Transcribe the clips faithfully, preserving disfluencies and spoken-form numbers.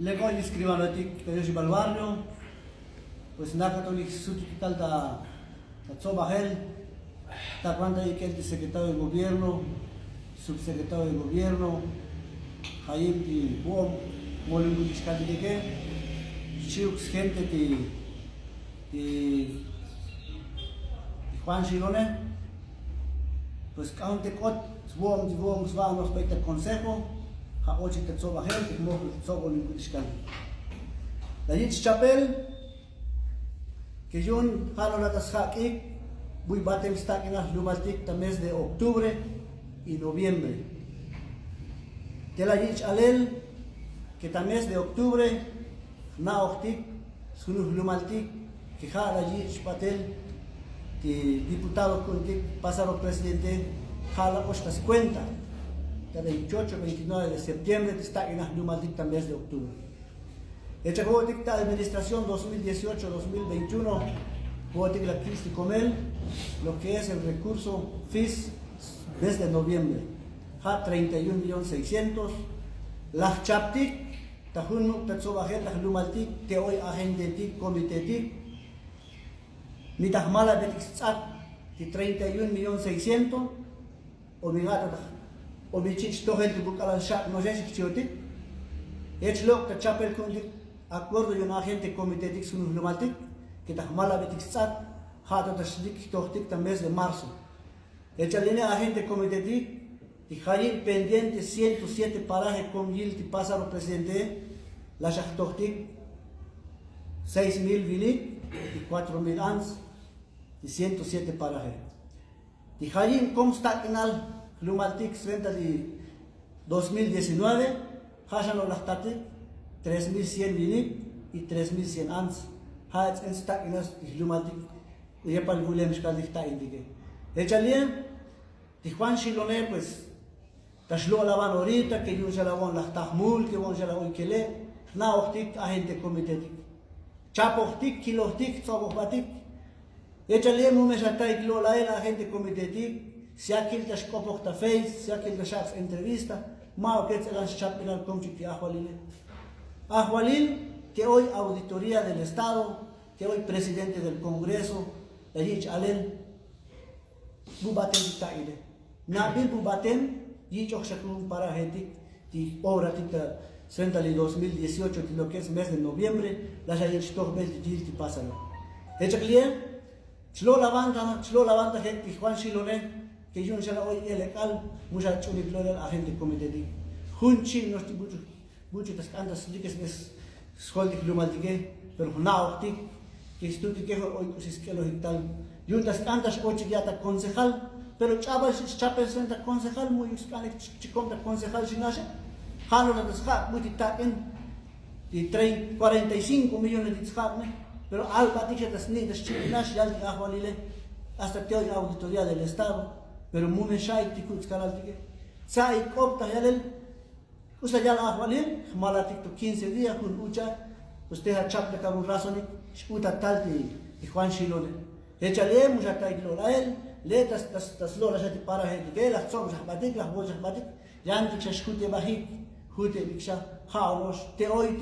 Lek oy escribanoetik ta yoxibal barrio. Pues nakatolik sutik tal ta tsobajel ta kuenta ik'el ti secretario de gobierno, subsecretario de gobierno, jayib ti bo'om molin kutix kaltik eke, xiuk gente ti ti juan xilone. Pues k'aun te k'ot svo'om ti vo'om sva'anoj pe ta consejo, ja' ochik ta tsobajel ti jmoj tsobol yin kutix kal. La yich' chapel ke yu'un ja' nolata sjak'ik buy batem stak'inal jlumaltik ta mes de octubre y noviembre. Te la yich' alel ke ta mes de octubre jna'ojtik sjunuj jlumaltik ke ja' la yich' batel ti diputado ku'untik pasado presidente, ja' la ox ta skuenta ta veintiocho veintinueve de septiembre ti stak'inal jlumaltik ta mes de octubre. Echak vo'otik ta administración dos mil dieciocho dos mil veintiuno, vo'otik la kich' ti komel lo ke es el recurso fis mes de noviembre, ja' treinta y un millón seiscientos. Laj chaptik ta jun muk' ta tsobajel ta jlumaltik te oy agentetik komitetik, mi ta jmalabetik sts'ak ti treinta y un millón seiscientos. O mi ja' to taj o mi chich' tojel ti buk'alal xak' noxex xchi'otik. Ech lok' ta chapel ku'untik acuerdo yu'un agente komitetik sjunuj jlumaltik ke ta jmalabetik sts'ak, ja' to ta xlik jtojtik ta mes de marzo. Echal ine agente komitetik ti jayib pendiente ciento siete paraje kom yil ti pasado presidente, la xa jtojtik seis mil vinik y cuatro mil ants ti ciento siete paraje. Ti jayib kom stak'inal jlumaltik sventa ti dos mil diecinueve, ja' xa no la jtatik tres mil cien vinik y tres mil cien ants. Ja' ts'en stak'inal ti jlumaltik yepal vulem xkaltik jta'intike. Echal yen ti juan xilone, pues ta xlo'lavan orita ke yu'un xa la vo'on la jta jmul ke vo'on xa la oy kele, jna'ojtik agente komitetik, chapojtik, kilojtik, jtsobojbatik. Echal yen mu me xa taik lo'lael agente komitetik, si akil ta xk'opoj ta feis, si akil ta xak' s'entrevista, ma'uke ts'elan xchapbinal komchik ti ajvalile. Ajvalil te oy auditoría del estado, te oy presidente del kongreso, la yich' alel bu batem ti ta'ile. Nabil bu batem yich'oj xa jun parajetik ti obratik ta sventa li dos mil dieciocho ti lo ke es mes de noviembre, la xa yich' tojbel ti yil ti pasalo. Echak li'e chlo'lavantajek ti juan xilone, ke yu'un xa la oy elek'al mu xa ch'ulik lo'lel agente komitetik. Jun chi' nox ti buch'u buch'u ta sk'an ta slikes mes sjoltik jlumaltike. Pero jna'ojtik ke xtutike jol oy k'usi sk'elojik tal yu'un ta sk'an ta x'ochik ya' ta konsejal. Pero ch'abal xchapel sventa konsejal mu'yuk sk'anik chikom ta konsejal xinaxe. Ja' nolata sjak' bu ti tak'in ti trein cuarenta y cinco millones ti tsjak'ne. Pero albatik xa ta sni' ta xchik'inax yal ti ajvalile hasta te oy auditoría del estado. Pero mu me xa'ik ti kutz' kalaltike. Tsa'ik k'op ta yalel k'usa yal ajvalil jmalatik to quince día jun ucha. Pues te ja' chaptak avun razonik x'uta tal ti juan xilone. Echal ye mu xa taik lo'lael le ta slo'la xa ti parajeetike la jtsob xa jbatik la jbol xa jbatik. Yantik xa xjutebajik jutebik xa. Ja' ono'ox te oy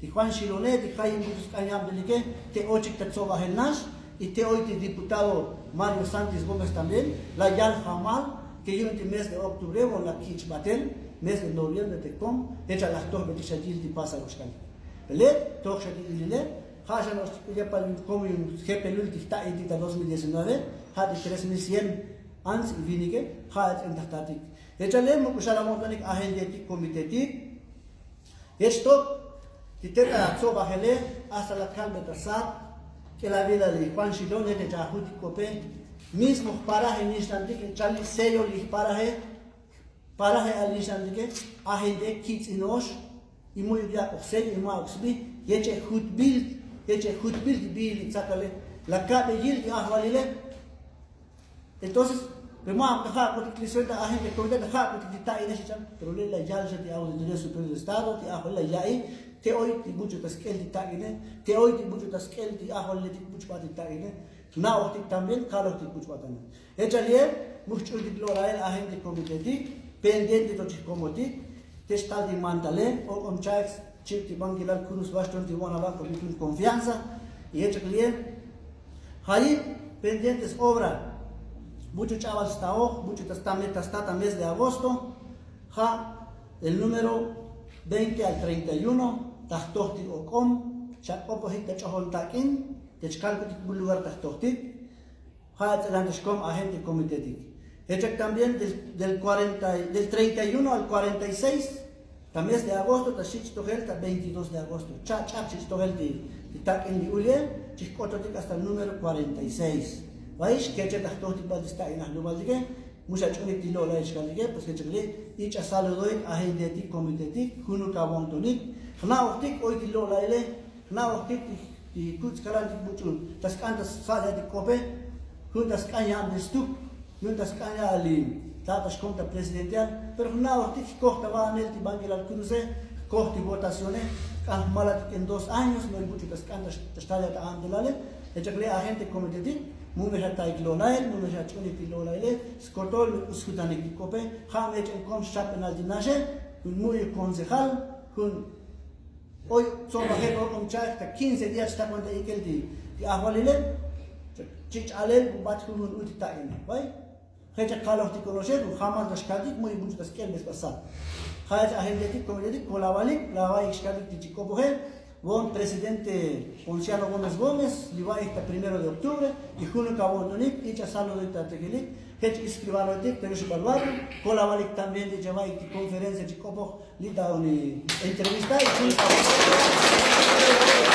ti juan xilone ti jayeb much'u sk'an yabdelike te ochik ta tsobajel nax y te oy ti diputado mario santis gómez también la yal jamal ke yu'un ti mes de octubre vo'on la kich' batel mes de noviembre te kom. Echal la jtojbetik xa yil ti pasal oxkan. Pele toj xa ti ilile ja' xa no'ox ti k'u yepal kom yu'un jepelul ti jta'intik ta dos mil diecinueve ja' ti tres mil cien ants y vinike. Ja' ts'entaj tatik. Echale mu k'u xa la mo'tanik agentetik komitetik. Yech tok ti te ta tsobajele hasta la kalbe ta sat k'el avila li juan xilon yet ech ajutik k'ope. Mismo jparaje nixtantik echal li sello li jparaje. Paraje al nixtantike ajente kitz'ino'ox y mu'yuk yak'oj sello y ma'uk sbi. Yeche jutbil yeche jutbil ti biil li tzakale la kabe yil ti ajvalile. Entonces pe ma'uk ta ja' kotik li sventa agente komite ta ja' kotik ti ta'ine xichan. Pero le' la yal xa ti auditoría superior de estado ti ajvalile la ya'i te oy ti buch'u ta sk'el ti ta'ine te oy ti buch'u ta sk'el ti ajvalile ti buch'bat ti ta'ine. Jna'ojtik también kalojtik buch'batane. Echal ye mu jch'ultik lo'lael agente komitetik pendiente to chijkomotik. Te xtal ti mantale ok'om cha'ek Chib ti bankilal kurus baxton ti wana ba kopi jun konfianza. Y echak li'e jayib pendientes obra. Buch'u ch'abal staoj buch'u ta sta mes ta sta ta mes de agosto. Ja' el número veinte al treinta y uno ta jtoj ti ok'om. Xa k'opojik ta ch'ojol tak'in te chkalkutik bul lugar ta jtojtik. Ja' atz'elantaxkom agente komitetik. Echak también del treinta y uno al cuarenta y seis ta mes de agosto ta xich' tojel ta veintidós de agosto. Cha'ch'ak xich' tojel ti tak'in li ulie. Chijk'ototik hasta el número cuarenta y seis. Vayix keche ta jtojtik bal ti stak'in ajlubaltike. Mu xa ch'unik ti lo'lail xkaltike pues kechak li' ich'a saludoik agentetik komitetik junuk avo'ntonik. Jna'ojtik oy ti lo'laile. Jna'ojtik ti kutz'kalantik buch'u ta sk'an ta sa'yatik k'ope. Jun ta sk'an ya'an ti stuk. Jun ta sk'an ya'an li tataxkom ta presidenteal. Pero jna'ojtik jkoj ta va'anel ti bankilal kruse. Jkoj ti votacione. Jk'an jmalatik en dos años noy buch'u ta sk'an ta xtalya ta antelale. Echak li agente komitetik mu me xa taik lo'lail mu me xa ch'unik ti lo'laile. Skotol me k'uskutanik ti k'ope. Ja' me ech'en kom xchap'enal ti naxe. Jun mu'yuk konsejal jun oy tzobaje' ok'om cha'ik ta quince días xtakuenta ik'el ti ajvalile. Chich' alel bubat jun jun uti ta'ine vay. Je' chak kaloj ti konoxel jun jamal ta xkaltik muy buch' ta sk'el bes pasat. Ja' ech agentetik kometetik kolavalik lavayik xkaltik ti chik'opoje. Vo'on presidente ponciano gómez gómez li va'ik ta primero de octubre. Y junuk avo'ntonik ich'a saludoik ta tekelik. Jech' iskribanotik ta yuxubalvatu. Kolavalik también ti cheva'ik ti konferencia chik'opoj li ta uni entrevista y junuk avo'ntonik.